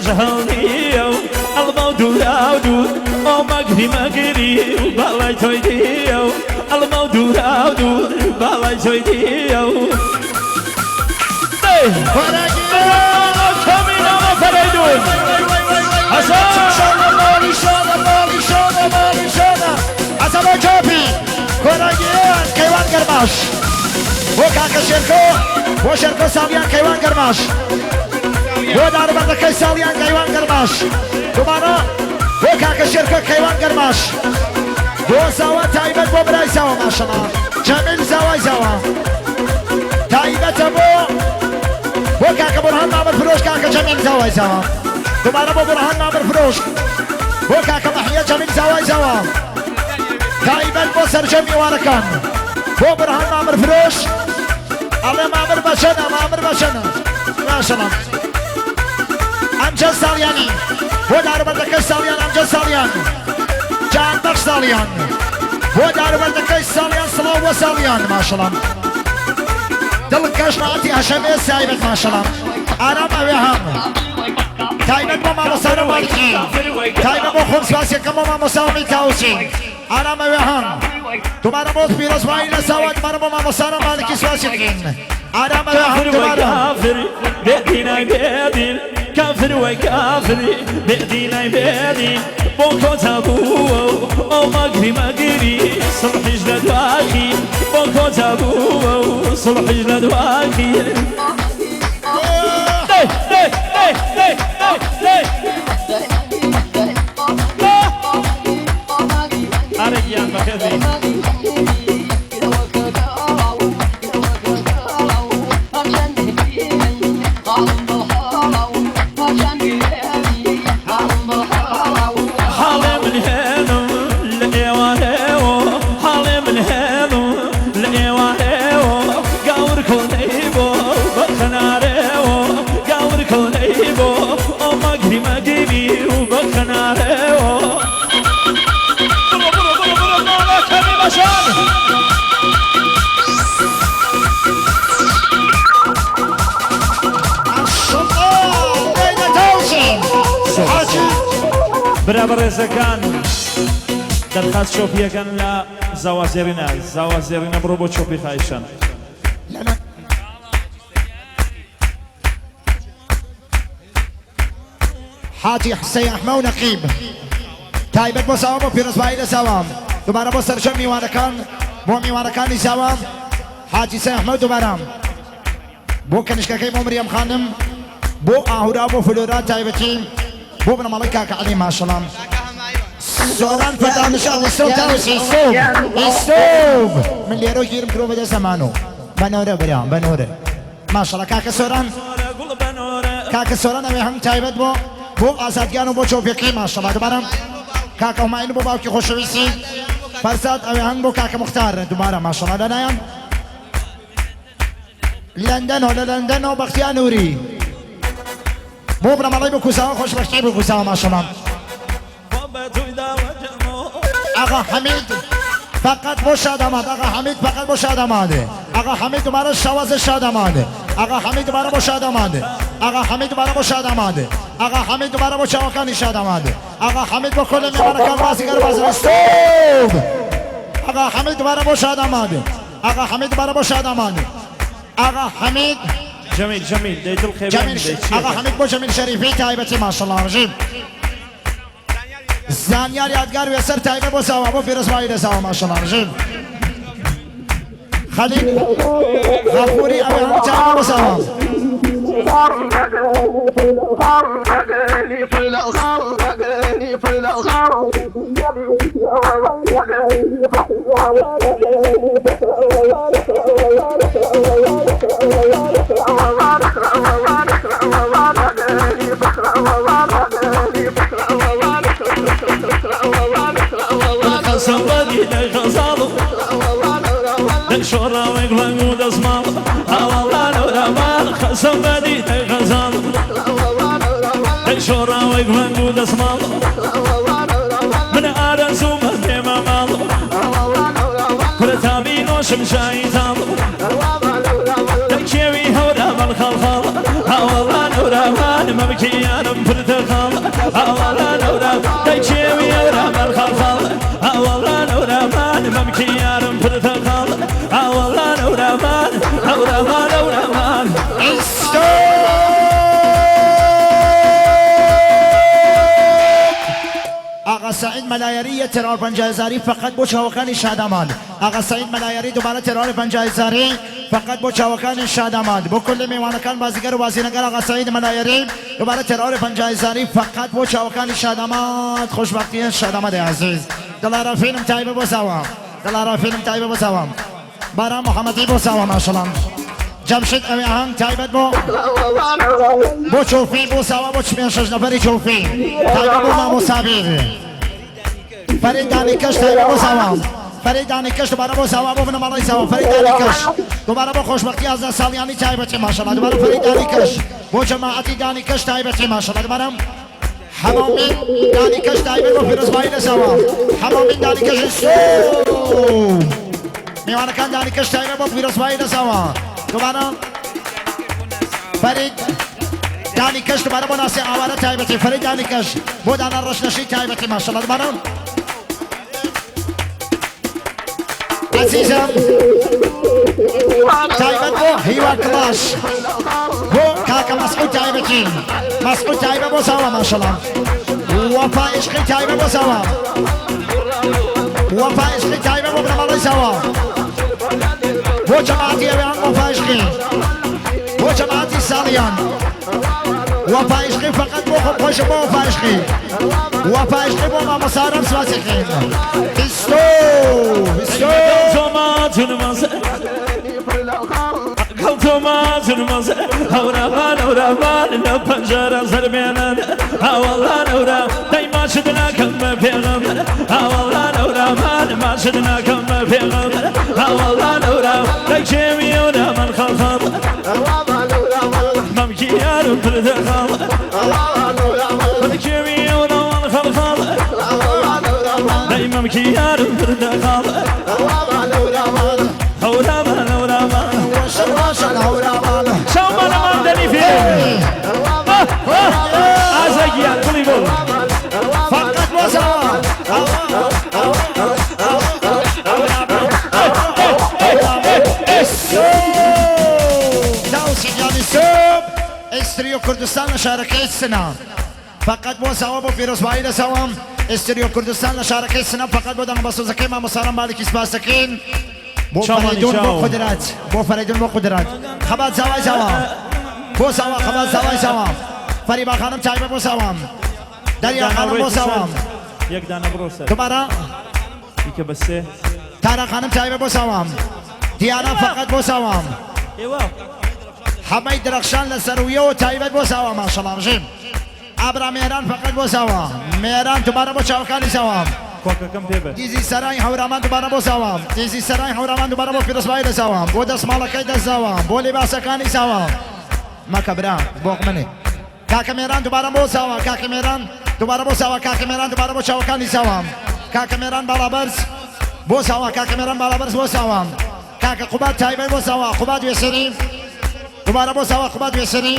کەژ هەڵدیە و ئەڵمە و دوورا و دوور ئەو مەگری مەگری و باڵای تۆی دیە و ئەڵمە و دوورا و دوور باڵای تۆی دیە و فەرەیدون حەسەن. شانە ماڵی شانە ماڵی شانە ماڵی شانە حەسەن چۆپی کۆرانگیان کەیوان گەرماش بۆ کاکە شێرکۆ بۆ شێرکۆ ساڵیان کەیوان گەرماش بۆ داربەردەکەی ساڵیان کەیوان گەرماش دوبارە بۆ کاکە شێرکۆ کەیوان گەرماش بۆ زاوا تایبەت بۆ برای زاوا ماشەڵا جەمیل زاوای زاوا تایبەتە بۆ بۆ کاکە بورهان مامر فرۆش کاکە جەمیل زاوای زاوا دوبارە بۆ بورهان مامر فرۆش بۆ کاکە مەحیە جەمیل زاوای زاوا تایبەت بۆ سەرجەم میوانەکان بۆ بورهان مامر فرۆش ئەڵێ مامر بەچەنە مامر بەچەنە ماشەڵا ئەمجە ساڵیانی بۆ داربەردەکەی ساڵیان ئەمجە ساڵیان جان بەخش ساڵیان بۆ داربەردەکەی ساڵیان سڵاو بۆ ساڵیان ماشەڵا دڵکەش ڕاتی هەشەمێ سایبەت ماشەڵا ئارام ئەوێ هەم تایبەت بۆ مامۆستا مالکی تایبەت بۆ خۆم سوپاسیەکەم بۆ مامۆستا ئومید تاوسی ئارام ئەوێ هەم دوبارە بۆ پیرۆزبایی لە زاوا دوبارە بۆ مامۆستا مالکی سوپاسیەکەین ئارام ئەوێ هەم کافر وەی دوبارە کافر بێدینای بێدین کافر وەی کافر بێدینای بێدین بۆ کۆتا بووە و ئەو مەگری مەگری سڵحیش لە دواخی بۆ کۆتا بووە و سڵحیش لە دواخی دەی دەی دەی دەی دەی دەی ئارە گیان بەخێر بێی. حاڵێ من هێنم لە ئێوارێەوە حاڵێ من هێنم لە ئێوارێەوە گاور کۆنەی بۆ بەخەنارێەوە گاور کۆنەی بۆ ئەو مەگری مەگری و بەخەنارێەوە بڕۆ بڕۆ بڕۆ بڕۆ ماڵەکەمی بەشان. السلطان بین تاوسی حاجی برا بەڕێزەکان دەرخاست چۆپیەکەن لە زاوا زێڕینە زاوا زێڕینە بڕۆ بۆ چۆپی خایشان. حاجی حسین ئەحمە و نەقیب تایبەت بۆ زاوا بۆ پیرۆزبایی لە زاوام دوبارە بۆ سەرجەم میوانەکان بۆ میوانەکانی زاوام حاجی سەی ئەحمە دوبارە بۆ کەنیشکەکەی بۆ مریەم خانم بۆ ئاهورا بۆ فلۆرا تایبەتی بۆ بنەماڵەی کاکە عەلی ماشەڵا سۆران فەتانشان ئیستۆب تاوسی ئیستۆب ئیستۆب من لێرە گیرم کرۆ بەدەست زەمانۆ بەنۆرە برام بەنۆرە ماشەڵا کاکە سۆران کاکە سۆران ئەوێ هەم تایبەت بۆ بۆ ئازادگیان و بۆ چۆپیەکەی ماشەڵا دوبارە کاکە هومایون بۆ باوکی خۆشەویستی فەرزاد ئەوێ هەم بۆ کاکە مختار دوبارە ماشەڵا لەلایەن لەندەنەوە لە لەندەنەوە بەختیار نوری بۆ بنەماڵەی بکوزاوە خۆشبەختی بکوزاوە ماشەڵا آقا حمید فقط بۆ شاداماد آقا حمید فقط بۆ شاداماده آقا حمید دوباره شواز شاداماده آقا حمید دوباره بۆ شاداماده آقا حمید دوباره بۆ شاداماده آقا حمید دوباره بۆ چاوەکانی شاداماده آقا حمید بۆ کل میوانەکان بازیگەر بازیگەر ستۆپ آقا حمید دوباره بۆ شاداماده آقا حمید دوباره بۆ شاداماده آقا حمید جەمیل جەمیل دەی دڵ خێبێن جميل دەی چیە آقا حمید بۆ جەمیل شەریفی تایبەتی ماشەڵا ڕژیم زانیار یادگار وێسەر تایبەت بۆ زاوا بۆ پیرۆزبایی لە زاوا ماشەڵا ڕژیم خەلیل غەفوری ئەوێ هەم تایبەت بۆ زاوا خەسەم بەدی دەی خەزاڵ دەی شۆڕاوێک ڕەنگ و دەسماڵ ئاواڵان ئەورامان خەسەم بەدی دەی خەزاڵ دەی شۆڕاوێک ڕەنگ و دەسماڵ من ئارەزوومە بێمە ماڵ کورە تابی نۆشم شایی تاڵ دەکێوی هەورامان خاڵخاڵ هاوەڵان ئەورامان مەمکی مەمکی یارم پرتەقاڵ، ئاوەڵا نەورا دای کێوی ئەورامان خاڵخاڵ، ئاوەڵا نەورامان مەمکی یارم پرتەقاڵ، ئاوەڵا نەورامان هەورامان هەورامان. ئاغا سەعید مەلایەری یە تێراوە 50 هەزاری فەقەت بۆ چاوەکانی شادامان. ئاغا سەعید مەلایەری دوبارە تێراوە 50 هەزاری فەقەت بۆ چاوەکانی شادامان. بۆ کلی میوانەکان بازیگەر و بازینەگەر ئاغا سەعید مەلایەری دوبارە تێراوە 50 هەزاری فەقەت بۆ چاوەکانی شاداماد. خۆشبەختی شادامادی عەزیز. دڵارا فیلم تایبە بۆ ساوا. دڵارا فیلم تایبە بۆ ساوا. باران محەمەدی بۆ ساوا ماشەڵام. جەمشید ئەوێ ئاهەنگ تایبەت بۆ بۆ چۆفی بۆ ساوا بۆ پێنج شەش نەفەری چۆفی تایبەت بۆ مامۆستا بیر. فەرید دانیکەش تایبەت بۆ ساوا. فەرید دانیکەش دوبارە بۆ ساوا بۆ بنەماڵەی ساوا. فەرید دانیکەش دوبارە بۆ خۆشبەختی 11 ساڵیانی تایبەتی ماشەڵا. دوبارە فەرید دانیکەش بۆ جەماعەتی دانیکەش تایبەتی ماشەڵا. دوبارە حەمامین دانیکەش تایبەت بۆ پیرۆزبایی لە ساوا. حەمامین دانیکەش سوو میوانەکان دانیکەش تایبەت بۆ پیرۆزبایی لە ساوا. دوبارە فەرید دانیکەش دوبارە بۆ ناسی ئاوارە تایبەتی. فەرید دانیکەش بۆ دانا ڕەشنەشی تایبەتی ماشەڵا. دوبارە عەزیزم تایبەت بۆ هیوا کڵاش بۆ کاکە مەسعود تایبەتی. مەسعود تایبەت بۆ ساوا ماشەڵا. وەفا عشقی تایبەت بۆ ساوا. وەفا عشقی تایبەت بۆ بنەماڵەی ساوا. بۆ جەماعەتی ئەوێ وەفا عشقی بۆ جەماعەتی ساڵیان. وەفا عشقی فقط بۆ خۆم خۆشم بۆ وەفا عشقی. وەفا عشقی بۆ مامۆستا ئارام سپاسەکەین. بیستۆ بیستۆ هەورامان هەورامان لە پەنجەرە زەرمێنن، ئاوەڵا نەورا دەی ماچت ناکەم بە پێغەمبەر، ئاوەڵا نەورامان ماچت ناکەم بە پێغەمبەر، ئاوەڵا نەورا دەی کێوی ئەورامان خاڵخاڵ، مەمکی یارم پردەخاڵ، کێوی ئەورامان خاڵخاڵ، دەی مەمکی یارم پردەخاڵ، هەورامان هەورامان واشان هەورامان. چاومانەمان دەنی فێ ئازا گیان گوڵی بۆ فقط بۆ ساوا. داوسی گیانی سوب ئێستریۆ کوردستان لە شارەکەی سنە فقط بۆ ساوا بۆ پیرۆزبایی لە ساوام. ئێستریۆ کوردستان لە شارەکەی سنە فقط بۆ دەنگ بەسۆزەکەی مامۆستا مالکی سپاس دەکەین. بۆ چاومانی فەرەیدون بۆ چاو. قودرەت بۆ فەرەیدون بۆ قودرەت. خەبات زاوای زاوا بۆ ساوا. خەبات زاوای زاوا. فەریبا خانم تایبەت بۆ ساوام. دەریا خانم بۆ ساوام. یەک دانە بڕۆ سەر. دوبارە یکە بە سێ. تارا خانم تایبەت بۆ ساوام. دیانا فقط بۆ ساوام. ئێوە حەمەی درەخشان لە سەرویەوە تایبەت بۆ ساوا ماشەڵا ڕژیم. ئابرا مێران فقط بۆ ساوا. مێران دوبارە بۆ چاوەکانی ساوام. کۆکەکەم پێ بە. دیزی سەرای هەورامان دوبارە بۆ ساوام. دیزی سەرای هەورامان دوبارە بۆ پیرۆزبایی لە ساوام. بۆ دەسماڵەکەی دەست ساوام. بۆ لیباسەکانی ساوام. مەکە برا بۆق منێ. کاکە مێران دوبارە بۆ ساوا. کاکە مێران دوبارە بۆ ساوا. کاکە مێران دوبارە بۆ چاوەکانی ساوام. کاکە مێران باڵابەرز بۆ ساوا. کاکە مێران باڵابەرز بۆ ساوام. کاکە قوباد تایبەت بۆ ساوا. قوباد وێسەری دوبارە بۆ ساوا. قوباد وێسەری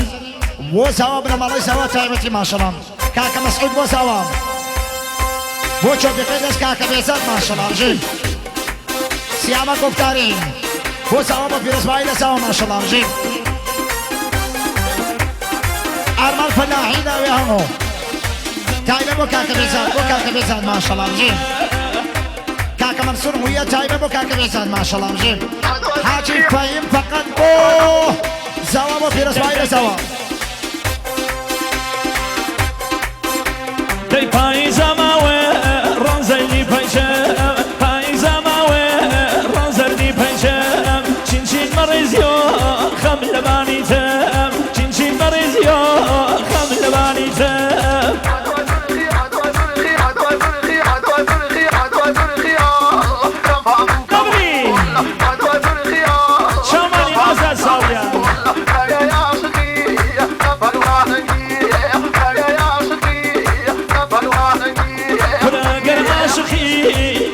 بۆ ساوا بنەماڵەی ساوا تایبەتی ماشەڵام. کاکە مەسعود بۆ ساوا. بۆ چۆپەکەی دەست کاکە بێزاد ماشەڵا ڕژیم. سیامە گوفتاری بۆ ساوا بۆ پیرۆزبایی لە ساوا ماشەڵا ڕژیم. ئارمان فەلاحی لاوێ هەموو تایبەت بۆ کاکە بێزاد بۆ کاکە بێزاد ماشەڵا ڕژیم. کاکە مەنسوور هویە تایبەت بۆ کاکە بێزاد ماشەڵا ڕژیم. حاجی فەهیم فقط بۆ زاوا بۆ پیرۆزبایی لە ساوا. دەی پاییزەماوێ ڕۆزەلی پەنجە، پاییزەماوێ ڕۆزەلی پەنجە، چین چین مەڕیزیۆ خەم لەبانی تەم، چین چین مەڕیزیۆ خەم لەبانی تەم. قبری چاومانی ئازاد ساڵیان. ئەگەر عاشقی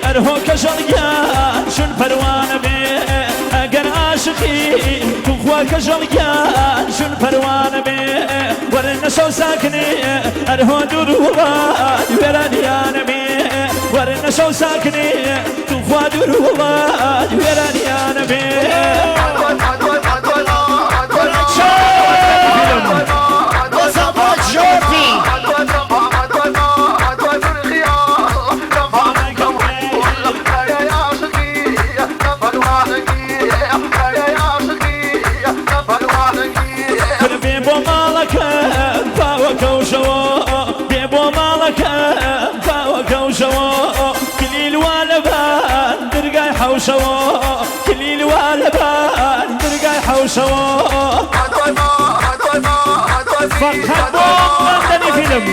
ئەرهۆ کەژەڵگیان چون پەروانە بێ، ئەگەر عاشقی توخوا کەژەڵگیان چون پەروانە بێ. وەرن نەشەو ساکنێ ئەرهۆ دوور وڵات وێرانیانە بێ وەرن نەشەو ساکنێ توخوا دوور وڵات وێرانیانە بێ. بێ بۆ ماڵەکەم پاوەکەوشەوە بێ بۆ ماڵەکەم پاوەکەوشەوە کلیل وا لەبان درگای حەوشەوە کلیل وا لەبان درگای حەوشەوە. فەقەت بۆ خواندنی فیلم.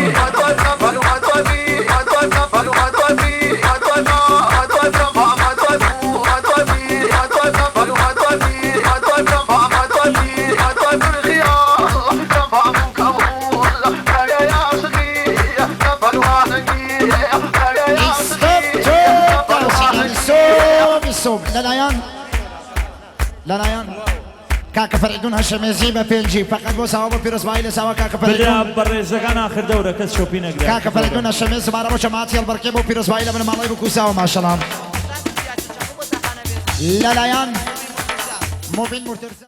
لەلایەن لەلایەن کاکە فەرەیدون هەشەمێزی بە پێنجی فقط بۆ ساوا بۆ پیرۆزبایی لە ساوا کاکە برا فەرەیدون بەڕێزەکان ئاخر دەورە کەس شۆپی نەگرێ. کاکە فەرەیدون هەشەمێز دوبارە بۆ جەماعەتی هەڵبەرکێ بۆ پیرۆزبایی لە بنەماڵەی بکوساوە ماشەڵا لەلایەن مۆبین مرتضی.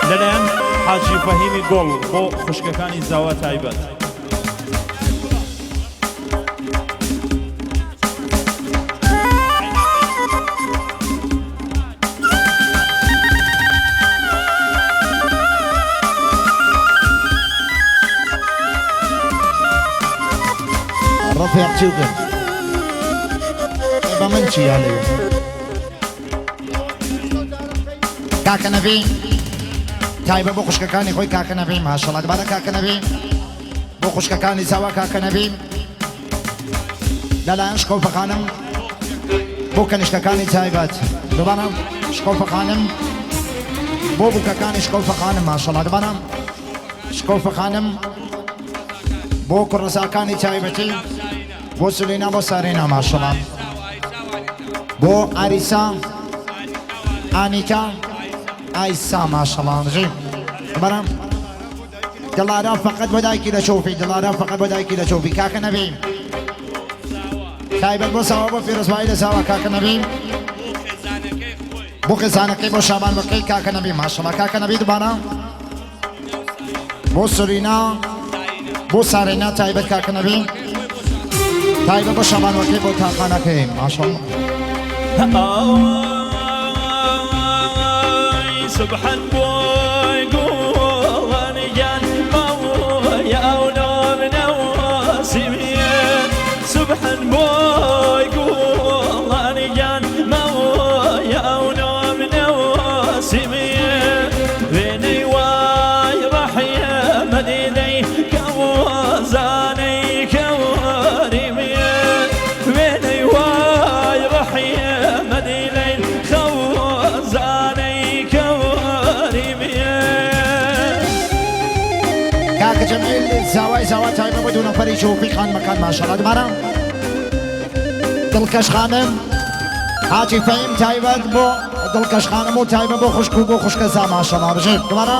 لەلایەن حاجی فەهیمی گۆڵ بۆ خوشکەکانی زاوا تایبەت. ڕەفیق چی بکەن بە من چی یا لەوێ کاکە نەبی تایبە بۆ خوشکەکانی خۆی کاکە نەبی ماشەڵا دوبارە کاکە نەبی بۆ خوشکەکانی زاوا کاکە نەبی لەلایەن شکۆفە خانم بۆ کەنیشکەکانی تایبەت دوبارە شکۆفە خانم بۆ بووکەکانی شکۆفە خانم ماشەڵا دوبارە شکۆفە خانم بۆ کوڕزاکانی تایبەتی بۆ سلینا بۆ سارینا ماشەڵا بۆ ئاریسا ئانیتا ئایسا ماشەڵا ژی بەرام دڵارا فقط بۆ دایکی لە چۆفی دڵارا فقط بۆ دایکی لە چۆفی کاکە نەبی تایبەت بۆ ساوا بۆ پیرۆزبایی لە ساوا کاکە نەبی بۆ خێزانەکەی بۆ شابان بەکەی کاکە نەبی ماشەڵا کاکە نەبی دوبارە بۆ سرینا بۆ سارینا تایبەت کاکە نەبی تایبەت بۆ شابانەکەی بۆ تاقانەکەی ماشەڵا. ئای سبحان بۆی گوڵانیان ماوەیە و نامنەوەسیمیە سبحان بۆی گوڵانیان ماوەیە و نامنەوەسیمیە وێنەی وای ڕەحیە مەدینەی کەوەزانەی کەواریمیە وێنەی وای ڕەحیە مەدینەی خەوەزانەی کەواریمیە. کاکە جەمیل زاوای زاوا تایبە بۆ دوو نەفەری چۆپی خانمەکان ماشەڵا دوبارە دڵکەش خانم حاجی فەیم تایبەت بۆ دڵکەش خانم و تایبەت بۆ خوشک و بۆ خوشکە زا ماشەڵا بژێ دوبارە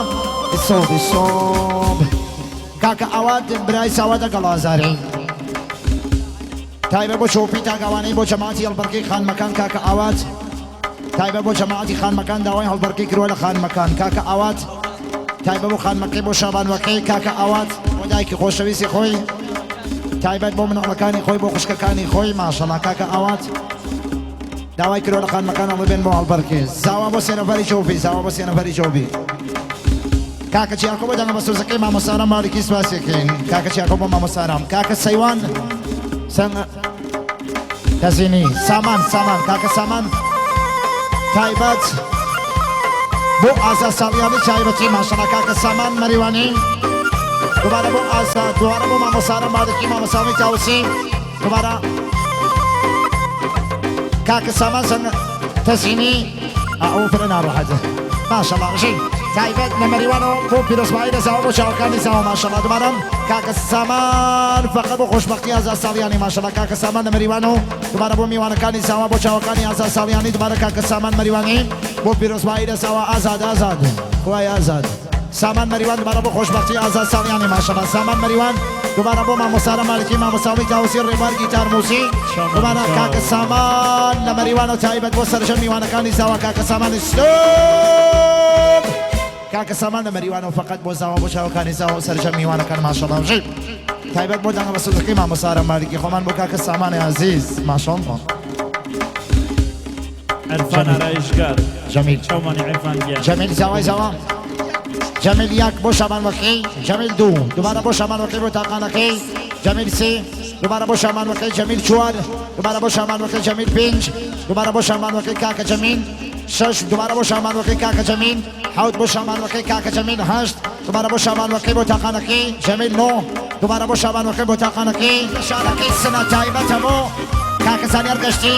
سۆب سۆب کاکە ئاوات برای ساوا دەگەڵ ئازاری تایبەت بۆ چۆپی تاگاوانەی بۆ جەماعەتی هەڵبەرکەی خانمەکان کاکە ئاوات تایبەت بۆ جەماعەتی خانمەکان داوای هەڵبەرکەی کردووە لە خانمەکان کاکە ئاوات تایبەت بۆ خانمەکەی بۆ شابانوەکەی کاکە ئاوات بۆ دایکی خۆشەویستی خۆی تایبەت بۆ مناڵەکانی خۆی بۆ خوشکەکانی خۆی ماشەڵا کاکە ئاوات داوای کردووە لە خانمەکان هەڵبێن بۆ هەڵبەرکێ زاوا بۆ سێ نەفەری چۆپی زاوا بۆ سێ نەفەری چۆپی. کاکە چیاکۆ بۆ دەنگە بەسۆزەکەی مامۆستا ئارام مالیکی سپاسی ئەکەین کاکە چیاکۆ بۆ مامۆستا ئارام کاکە سەیوان سەنگ تەزینی سامان سامان کاکە سامان تایبەت بۆ ئازا ساڵیانی تایبەتی ماشەڵا کاکە سامان مەریوانی دوبارە بۆ ئازا دوبارە بۆ مامۆستا ئارام مالکی مامۆستا ئامی تاوسی دوبارە کاکە سامان سەنگ تەزینی ئەو فرە ناڕەحەتە ماشەڵا ژین تایبەت لە مەریوانەوە بۆ پیرۆزبایی لە زاوە بۆ چاوەکانی زاوە ماشەڵا دوبارە کاکە سامان فەقە بۆ خۆشبەختی ئازاد ساڵیانی ماشەڵا کاکە سامان لە مەریوانەوە دوبارە بۆ میوانەکانی زاوا بۆ چاوەکانی ئازاد ساڵیانی دوبارە کاکە سامان مەریوانی بۆ پیرۆزبایی لە زاوا ئازاد ئازاد خوای ئازاد سامان مەریوان دوبارە بۆ خۆشبەختی ئازاد ساڵیانی ماشەڵا سامان مەریوان دوبارە بۆ مامۆستا مالکی مامۆستا ئومید تاوسی ڕێبوار گیتار موسی دوبارە کاکە سامان لە مەریوانەوە تایبەت بۆ سەرجەم میوانەکانی زاوا کاکە سامانی stop کاکە سامان لە مەریوانەوە فقط بۆ زاوا بۆ چاوەکانی زاوا و سەرجەم میوانەکان ماشەڵا بژی تایبەت بۆ دەنگە بەسۆزەکەی مامۆستا ئارام مالکی خۆمان بۆ کاکە سامانی عەزیز ماشەڵا. عرفان ئارایشگار جەمیل چاومانی عرفان گیان جەمیل زاوای زاوا جەمیل یەک بۆ شابان وەکەی جەمیل دوو دوبارە بۆ شابان وەکەی بۆ تاقانەکەی جەمیل سێ دوبارە بۆ شابان وەکەی جەمیل چوار دوبارە بۆ شابان وەکەی جەمیل پێنج دوبارە بۆ شابان وەکەی کاکە جەمیل شەش دوبارە بۆ شابان وەکەی کاکە جەمیل حەوت بۆ شابان وەکەی کاکە جەمیل هەشت دوبارە بۆ شابان وەکەی بۆ تاقانەکەی جەمیل نۆ دوبارە بۆ شابان وەکەی بۆ تاقانەکەی شارەکەی سنە تایبەتە بۆ کاکە زانیار گەشتی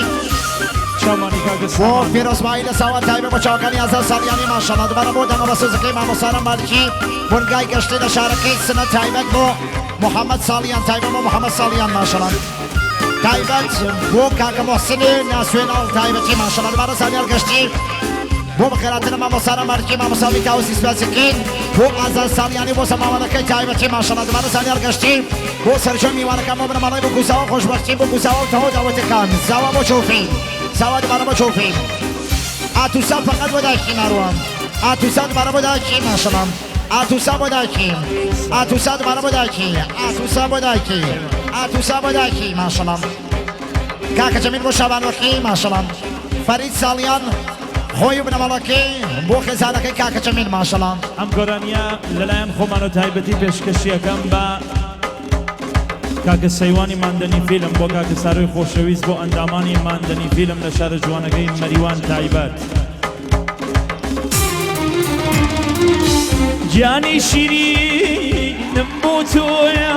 چاومانی کاکە بۆ سامان. پیرۆزبایی لە ساوان تایبەت بۆ چاوەکانی ئازاد ساڵیانی ماشەڵا دوبارە بۆ دەنگە بەسۆزەکەی مامۆستا مالکی بنگای گەشتی لە شارەکەی سنە تایبەت بۆ محەممەد ساڵیان تایبەت بۆ محەممەد ساڵیان ماشەڵا تایبەت بۆ کاکە محسنی ناسیۆناڵ تایبەتی ماشەڵا دوبارە زانیار گەشتی بۆ بەخێراتنە مامۆستا مالکی مامۆستا تاوسی سپاسەکەین بۆ ئازاد ساڵیانی بۆ سەماوەنەکەی تایبەتی ماشەڵا دوبارە زانیار گەشتی بۆ سەرجەم میوانەکان بۆ بنەماڵەی بۆ گوزاوە خۆشبەختی بۆ گوزاوە و تەواو داوەتەکان زاوا بۆ چۆفی زاوا دوبارە بۆ چۆفی ئاتوسا فقط بۆ دایکی ماروان ئاتوسا دوبارە بۆ دایکی ماشەڵا ئاتوسا بۆ دایکی ئاتوسا دوبارە بۆ دایکی ئاتوسا بۆ دایکی ئاتوسا بۆ دایکی ماشەڵا کاکە جەمیل بۆ شابان وەکی ماشەڵا فەرید ساڵیان خۆی و بنەماڵەکەی بۆ خێزانەکەی کاکە جەمیل ماشەڵا. ئەم گۆرانیە لەلایەن خۆمانەوە تایبەتی پێشکەشیەکەم بە کاکە سەیوانی ماندەنی فیلم بۆ کاکە سارۆی خۆشەویست بۆ ئەندامانی ماندەنی فیلم لە شارە جوانەکەی مەریوان تایبەت. گیانی شیرینم بۆ تۆیە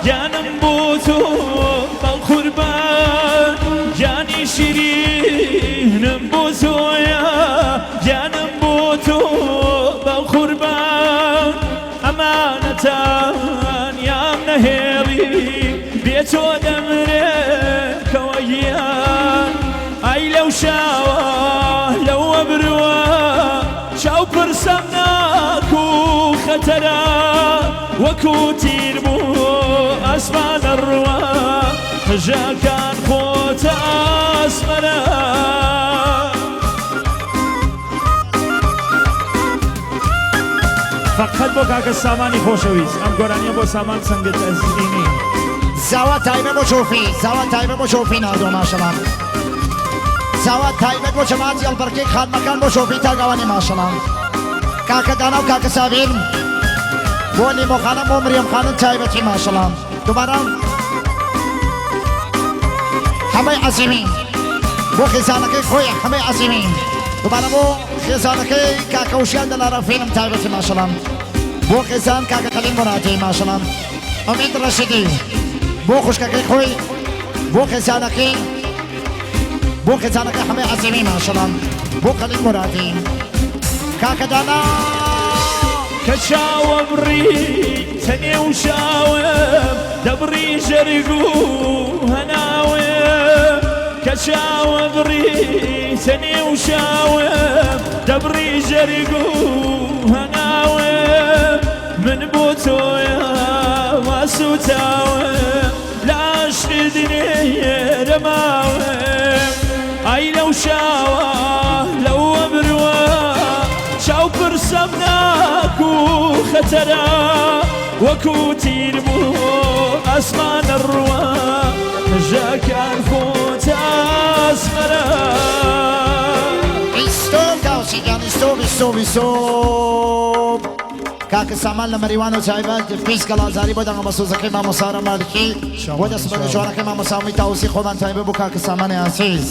گیانم بۆ تۆ بە قوربان گیانی شیرینم بۆ تۆیە گیانم بۆ تۆ بە قوربان ئەمانەتان یام نەهێڵی بێ تۆ دەمرم کەوە گیان ئای لەو شاوە لەو ئەبروە چاو پرسەم ناک و خەتەرە وەکو تیر بوو ئاسمان ئەڕوا قژەکان خۆتە ئاسمەرە. فەقەت بۆ کاکە سامانی خۆشەویست ئەم گۆرانیە بۆ سامان سەنگت ئەزرینی. زاوا تایبەت بۆ چۆفی زاوا تایبەت بۆ چۆفی ناردووە ماشەڵا زاوا تایبەت بۆ جەماعەتی ئەڵبەرکەی خانمەکان بۆ چۆفی تاگاوانی ماشەڵا کاکە دانا و کاکە سابیر بۆ لیمۆ خانم بۆ مریەم خانم تایبەتی ماشەڵا دوبارە حەمەی عەزیمی بۆ خێزانەکەی خۆی حەمەی عەزیمی دوبارە بۆ خێزانەکەی کاکە وشیان دەلارە فیلم تایبەتی ماشەڵا بۆ خێزان کاکە خەلیل مورادی ماشەڵا ئومید ڕەشیدی بۆ خوشکەکەی خۆی بۆ خێزانەکەی بۆ خێزانەکەی حەمەی عەزیمی ماشەڵا بۆ خەلیل مورادی کاکە دانا. کە چاوەبڕی تەنێ و چاوم دەبڕی جەرگ و هەناوم کە چاوەبڕی تەنێ و چاوم دەبڕی جەرگ و هەناوم من بۆ تۆیە وا سووتاوم لە عەشقی دنێرە ماوم ئای لەو شاوە لەو ئەبروە چاو پرسەم ناک و خەتەرە وەکو تیر بوو ئاسمانە ڕوە ژەکان خۆتە ئاسمەرە. ئیستۆ کاوسی گیان ئیستۆ ئیستۆ ئیستۆ. کاکە سامان لە مەریوان و تایبەت 20 گەڵازاری بۆ دەنگە بەسۆزەکەی مامۆستا ئارام مالکی بۆ دەستمەندە جوانەکەی مامۆستا ئومید تاوسی خۆمان تایبەت بۆ کاکە سامانی ئازیز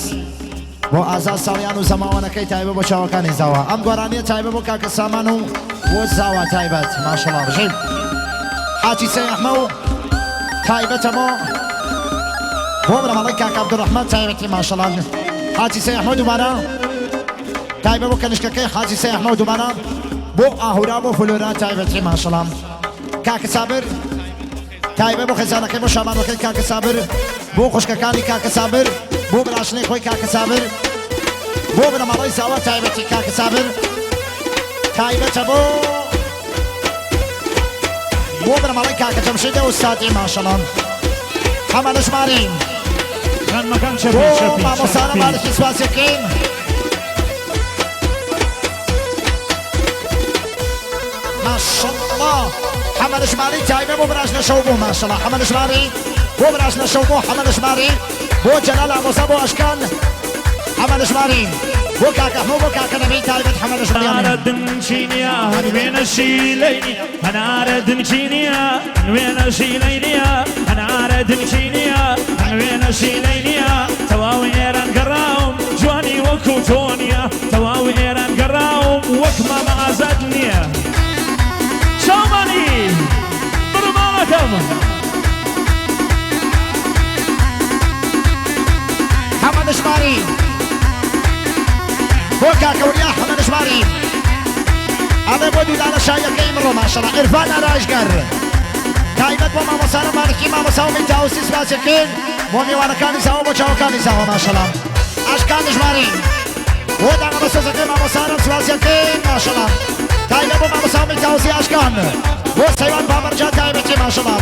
بۆ ئازاد ساڵیان و زەماوەنەکەی تایبەت بۆ چاوەکانی زاوا ئەم گۆرانیە تایبەت بۆ کاکە سامان و بۆ زاوا تایبەت ماشەڵا بژین حاجی سەی ئەحمە و تایبەتە بۆ بۆ بنەماڵەی کاکە عەبدولڕەحمان تایبەتی ماشەڵا حاجی سەی ئەحمە دووبارە تایبە بۆ کەنیشکەکەی حاجی سەی ئەحمە و دووبارە بۆ ئاهورا بۆ فلۆرا تایبەتی ماشەڵا کاکە سابر تایبە بۆ خێزانەکەی بۆ شابانەکەی کاکە سابر بۆ خوشکەکانی کاکە سابر بۆ براشنەی خۆی کاکە سابر بۆ بنەماڵەی زاوا تایبەتی کاکە سابر تایبەتە بۆ بۆ بنەماڵەی کاکە جەمشیدە ئوستادی ماشەڵا حەمە نەژمارین خانمەکان بۆ چەپی چەپی مامۆستانە چەپی مالکی سوپاسیەکەین ماشەڵا حەمە نەژماری تایبە بۆ براژنە شەو بۆ ماشەڵا حەمە نەژماری بۆ براژنە شەو بۆ حەمە نەژماری بۆ جەلال ئامۆزا بۆ ئەشکان حەمە نەژماری بۆ کاکە ئەحمە بۆ کاکە نەبی تایبەت حەمە نەژماری هەنارە دنچینیا هەنوێنە شیلەینی هەنارە دنچینیا هەنوێنە شیلەینیە هەنارە دنچینیا هەنوێنە شیلەینیە تەواو ئێران گەڕاوم جوانی وەکو تۆ نییە تەواو ئێران گەڕاوم وەک مامە ئازاد نییە چاومانی بڕۆ ماڵەکەم. حەمە نەژماری بۆ کاکە وریا حەمە نەژماری ئەڵێ بۆ دوودانە شایەکەی ئمڕۆ ماشەڵا عیرفان ئارایشگەر تایبەت بۆ مامۆستانە مالکی مامۆستا و میتاوسی سپاسەکەین بۆ میوانەکانی زاوە بۆ چاوەکانی زاوە ماشەڵا ئاشکان دژماری بۆ دانە بەسۆزەکەی مامۆستانم سپاسەکەین ماشەڵا تایبەت بۆ مامۆستا و میتاوسی ئاشکان بۆ سەیوان بابەرجان تایبەتی ماشەڵا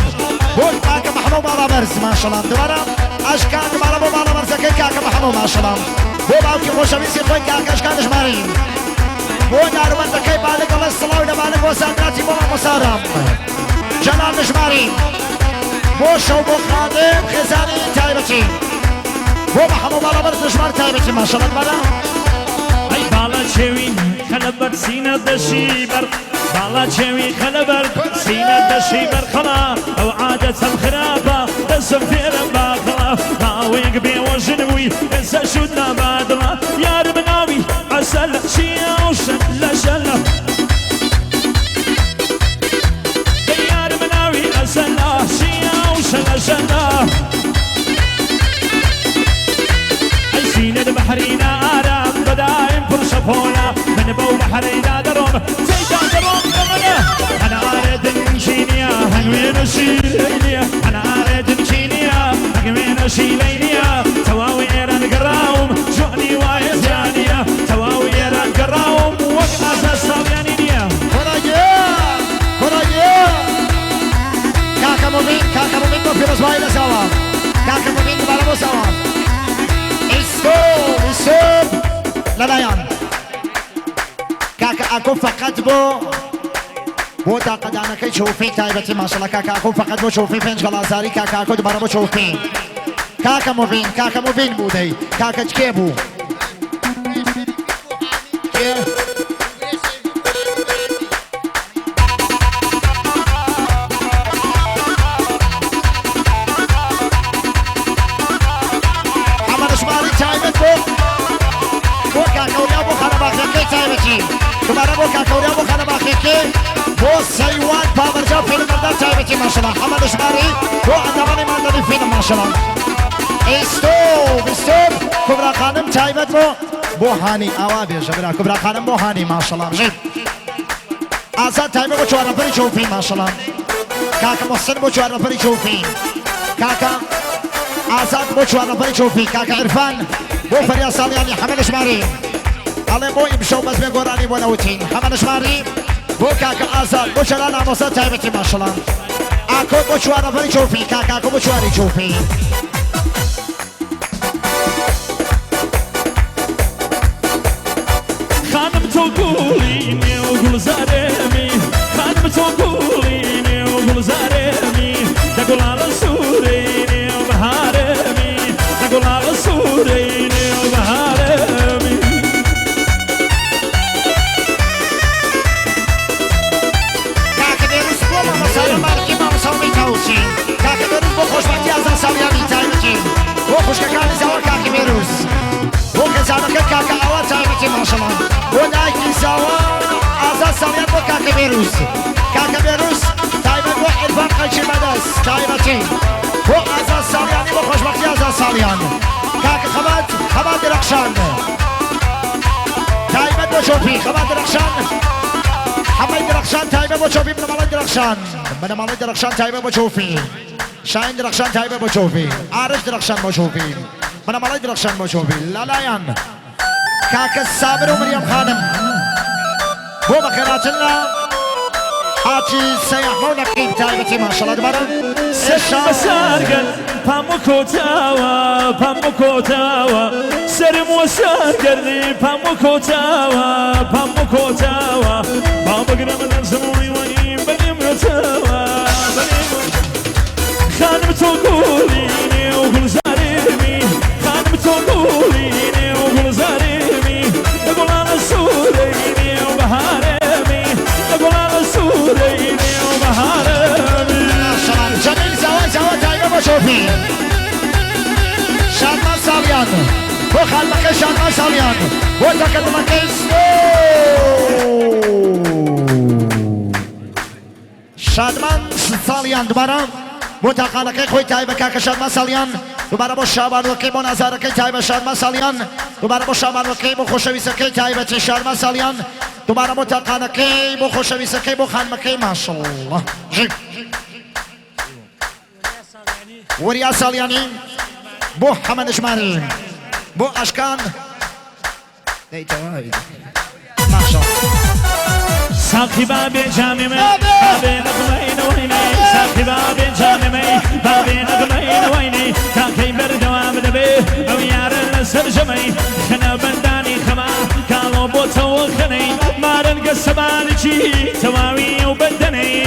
بۆ کاکە محەمە و باڵا بەرز ماشەڵا دوبارە ئاشکان دوبارە بۆ باڵا بەرزەکەی کاکە محەمە ماشەڵا بۆ باوکی خۆشەویستی خۆی کاکە ئاشکان دژماری بۆ داروبەندەکەی بالک ئەڵێ سڵاو لە بالک بۆ سادراتی بۆ مامۆستارام جەلال دژماری بۆ شەو بۆ خادم خێزانی تایبەتی بۆ محەمە باڵا بەرز دژمار تایبەتی ماشەڵا دوبارە ئەی باڵا چێوی خەلەبەر سینە دەشی بەر باڵا چێوی خەلەبەر سینە دەشی بەرخەڵا ئەو عادەتەم خراپە دەسم فێرم باخەڵا ماوەیەک بێوەژن بووی ئێستا شوت نابادڵە یار بناوی عەسەل چیە و شەل لە شەلە یار بناوی عەسەل چیە و شەلە شەلە ئەی سینەت بەحرینا ئارام بەدایم پڕ شەپۆلە من بەو بەحرەیدا دەڕۆم تێیدا دەڕۆم دەمەنە هەنارە دنچینیە هەنگوێنە شیرینیە هەنارە دنچینیە هەنگوێنە شیلەینیە تەواو ئێران گەڕاوم جوانی وایە زیانیە تەواو ئێران گەڕاوم وەک ئازاد ساڵیانی نییە. خۆراگیە خۆراگیە کاکە موبین کاکە موبین بۆ پیرۆزبایی لە زاوا کاکە موبین دوبارە بۆ زاوا ئیسۆ ئیسۆ لەلایان کاکە ئاکۆ فقط بۆ بۆ تاقەدانەکەی چۆفی تایبەتی ماشەڵا کاکە ئاکۆ فقط بۆ چۆفی پێنج گەڵازاری کاکە ئاکۆ دوبارە بۆ چۆفی کاکە موبین کاکە موبین بوو دەی کاکە کێ بوو کێ؟ حەمە ژمارەی تایبەت بۆ بۆ کاکەوریا بۆ خانەباخیەکەی تایبەتی دوبارە بۆ کاکەوریا بۆ خانەباخیەکەی بۆ سەیوان پاوەرجا فیلم بەردار تایبەتی ماشەڵا حەمە ژمارەی بۆ ئەندامانی ماندەری فیلم ماشەڵا ئیستۆب ئیستۆب کوبرا خانم تایبەت بۆ بۆ هانی ئاوا بێژە برا کوبرا خانم بۆ هانی ماشەڵا بژین ئازاد تایبەت بۆ چوار نەفەری چۆفی ماشەڵا کاکە محسن بۆ چوار نەفەری چۆفی کاکە ئازاد بۆ چوار نەفەری چۆفی کاکە عیرفان بۆ فەریا ساڵیانی حەمە لەژماری ئەڵێ بۆ ئیمشەو بەزمێ گۆرانی بۆ نەوتین حەمە لەژماری بۆ کاکە ئازاد بۆ جەلال ئامۆزا تایبەتی ماشەڵا ئاکۆ بۆ چوار نەفەری چۆفی کاکە ئاکۆ بۆ چواری چۆفی خانم تۆ گوڵی نێو گوڵزارێمی خانم تۆ گوڵی نێو گوڵزارێمی دە گوڵاڵە سوورەی نێو بەهارێمی دە گوڵاڵە سوورەی نێو بەهارێمی. ماشەڵا بۆ دایکی زاوا ئازاد ساڵیان بۆ کاکە بێروز کاکە بێروز تایبەت بۆ عیرفان قەیچی بەدەست تایبەتی بۆ ئازاد ساڵیانی بۆ خۆشبەختی ئازاد ساڵیان کاکە خەبات خەبات درەخشان تایبەت بۆ چۆپی خەبات درەخشان حەمەی درەخشان تایبەت بۆ چۆپی بنەماڵەی درەخشان بنەماڵەی درەخشان تایبەت بۆ چۆپی شاین درەخشان تایبەت بۆ چۆپی ئارش درەخشان بۆ چۆپی بنەماڵەی درەخشان بۆ چۆپی لەلایەن کاکە سابر و مریەم خانم بۆ بەخێرهاتن لە حاجی سەیاحمە و نەقیب تایبەتی ماشەڵا دوبارە سەرم بەسەر گەل پام و کۆتاوە پام و کۆتاوە سەرم وەسەر گەردی پام و کۆتاوە پام و کۆتاوە با بگرم دەستم وی وی بەنێم ڕەتاوە بەنێم خانم تۆ گوڵی نێو گوڵزارێمی خانم تۆ گوڵی نێو گوڵزارێمی لە گوڵانە سوورەی نێو بەهارێمی لە گوڵانە سوورەی نێو بەهارێمی. ماشەڵا جەمیل زاوای زاوا تایبە بۆ چۆپی شادمان ساڵیان بۆ خانمەکەی شادمان ساڵیان بۆ تەکە دڵەکەی سنۆ شادمان ساڵیان دوبارە بۆ تاقانەکەی خۆی تایبە کاکە شادمان ساڵیان دوبارە بۆ شابانوەکەی بۆ نازارەکەی تایبە شادمان ساڵیان دوبارە بۆ شابانوەکەی بۆ خۆشەویستەکەی تایبەتی شادمان ساڵیان دوبارە بۆ تاقانەکەی بۆ خۆشەویستەکەی بۆ خانمەکەی ماشەڵڵا ژی وریا ساڵیانی بۆ حەمە نژماری بۆ ئاشکان دەی تەواوی ماشەڵڵا. ساقی بابێ جامی من بابێ نەغمەی نەوەینەی ساقی بابێ جامی من بابێ نەغمەی نەوەینەی تاکەی بەردەوام دەبێ ئەو یارە لەسەر ژەمەی خەنە بەندانی خەما کاڵۆ بۆتەوە خەنەی مارنگە سەبانکی تەواوی ئەو بەندەنەی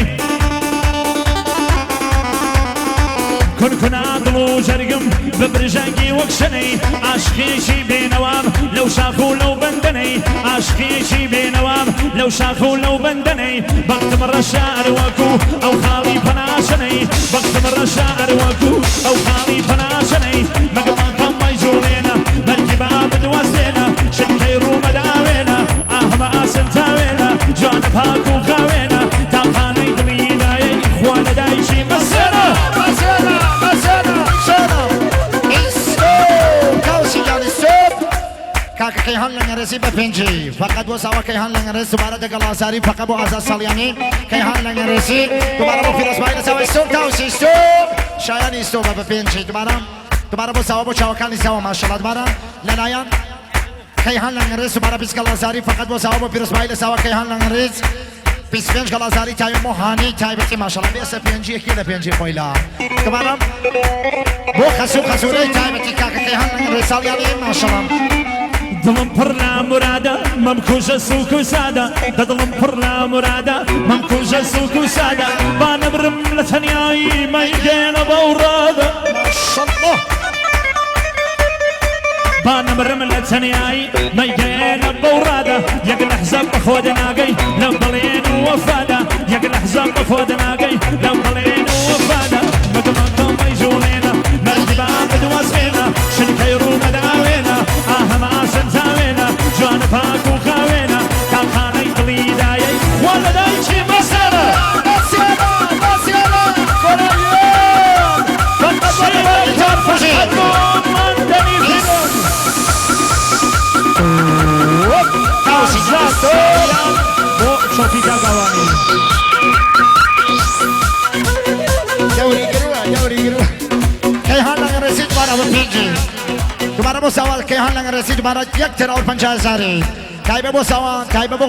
کونکونا دڵ و جەرگم بە برژانگی وەک شەنەی عاشقێکی بێنەوام لەو شاخ و لەو بەندەنەی عاشقێکی بێنەوام لەو شاخ و لەو بەندەنەی بەختم ڕەشار وەکو ئەو خاڵی پەناشەنەی بەختم ڕەشار وەکو ئەو خاڵی پەناشەنەی مەگەماکەم مەیجوڵێنە بەلکی با بدوەستێنە شنکەی ڕوومەداوێنە ئاهمە ئاسن تاوێنە جوانە پاک و خاوێنە تاقانەی دڵی دایەی خوا لە دایکی مەسێنە. مەسێنە مەسێنە مەسێنە ئیستۆپ کاوسی گیان ئیستۆپ کاکە کەیهان لەنگەرێزی بە پێنجی فقط بۆ زاوا کەیهان لەنگەرێز دوبارە دەگەڵ ئازاری فقط بۆ ئازاد ساڵیانی کەیهان لەنگەرێزی دوبارە بۆ پیرۆزبایی لە زاوا ئیستۆپ کاوسی ئیستۆپ شایانی ئیستۆپە بە پێنجی دوبارە دوبارە بۆ زاوا بۆ چاوەکانی زاوا ماشەڵا دوبارە لەلایەن کەیهان لەنگەرێز دوبارە 20 گەڵ ئازاری فقط بۆ زاوا بۆ پیرۆزبایی لە زاوا کەیهان لەنگەرێز 25 گەڵ ئازاری تایبەت بۆ هانی تایبەتی ماشەڵا بێسە پێنجی یەکی لە پێنجی خۆی لا دوبارە بۆ خەسوو خەسوورەی تایبەتی کاکە کەیهان لەنگەرێز ساڵیانی ماشەڵا. دڵم پڕ لە مرادە مەمکوژە سوک و سادە دە دڵم پڕ لە مرادە مەمکوژە سوک و سادە با نەمرم لە تەنیایی مەیگەیەنە بەو ڕادە ماشەڵا. با نەمرم لە تەنیایی مەیگەیەنە بەو ڕادە یەک لەحزە بە خۆ دەناگەی لەم بەڵێن و وەفادا یەک لەحزە بە خۆ دەناگەی لەم بەڵێن و وەفادا مەگەمەکەم مەیجوڵێنە مەرجی با بدوەستێنە شنکەی ڕوومەداوێنە ئاهەمە ئاسن تاوێنە جوانە پاک و خاوێنە تاقانەی دڵی دایەی خوا لە دایکی مەسێنە. مەسێنە مەسێنە گۆرانیان فقط بۆ دەبارەی خوشی. ماندەنی فیرۆز کاوسی گیان ئیستۆپ. بۆ چۆپی کاکاوانی. دەوری گروە دەوری گروە کەیهان لەنگەرێزی دوبارە بە پێنجی دوبارە بۆ ساوال کەیهان لەنگەرێزی دوبارە یەک تەراوە 50 هەزاری تایبە بۆ ساوا تایبە بۆ